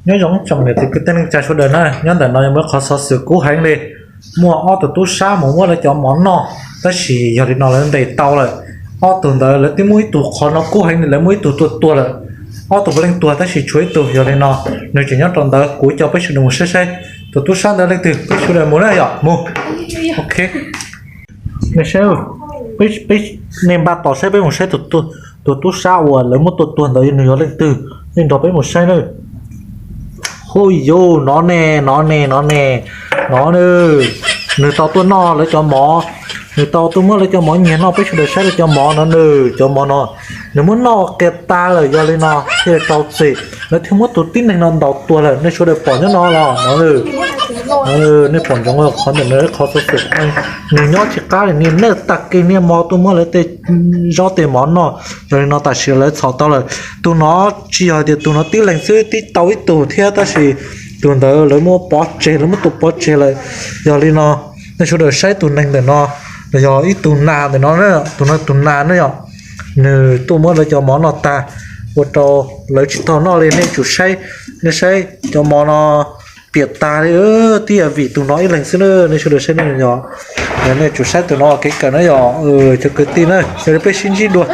Nyob zoo tsoom niam txiv kwv tij neej tsa sawv daws na, nyob ntawm no yog muaj qhov xov xwm kub heev li. Muaj ob tug tub sab mus muab lawv cov mov noj, tab sis yog li no lawv ntes tau lawm. Ob tug ntawd lawv twb muab ib tug, qhov no kub heev li, lawv muab ib tug tua tuag lawm. Ob tug puav leej tuag tab sis tshuav ib tug, yog li no nws tseem nyob rau ntawd, kuv coj peb sawv daws mus saib saib tus tub sab ntawd leej twg. Peb sawv daws mus na yom, mus. Ok, nej saib, peb, nej npaj tos saib, peb mus saib tus tub sab uas lawv muab tua tuag ntawd nws yog leej twg, nej nrog peb mus saib na. Hu yus, no ne, no ne, no ne, no ne, nws tau tuaj noj lawv cov mov, nws tau tuaj muab lawv cov mov nyiag noj. Peb sawv daws saib lawv cov mov no na, cov mov no nws muab noj qias tag lawm, yog li no thiaj rau txim, lawv thiaj muab tus tib neeg no ntaus tuag lawm. Nej sawv daws pom nyob no los no, nej pom ntsoov qhov ntawm no, qhov xov xwm, nws nyob tsis qab li, niaj hnub tag kis niaj hmo tuaj muab lawv tej zaub tej mov noj, yog li no tam sim lawv txhom tau lawm. Tus no tsis yog tias tus no tib leeg xwb, twb tau ib tug thiab, tab sis tus ntawd lawv muab pov tseg, lawv muab tua pov tseg lawm. Yog li no nej sawv daws saib tus neeg ntawm no, los yog ib tug nas ntawm no, tus no tus nas ne yom, nws tuaj muab lawv cov mov noj tag, ua rau lawv tsis tau noj li. Nej tsum saib, nej saib cov mov no piam tag li, twb yog vim tus no ib leeg xwb na. Nej sawv daws saib no yom, nej tsum saib tus no kev kawm na yom, cov kwv tij na, yog li peb sib ntsib dua.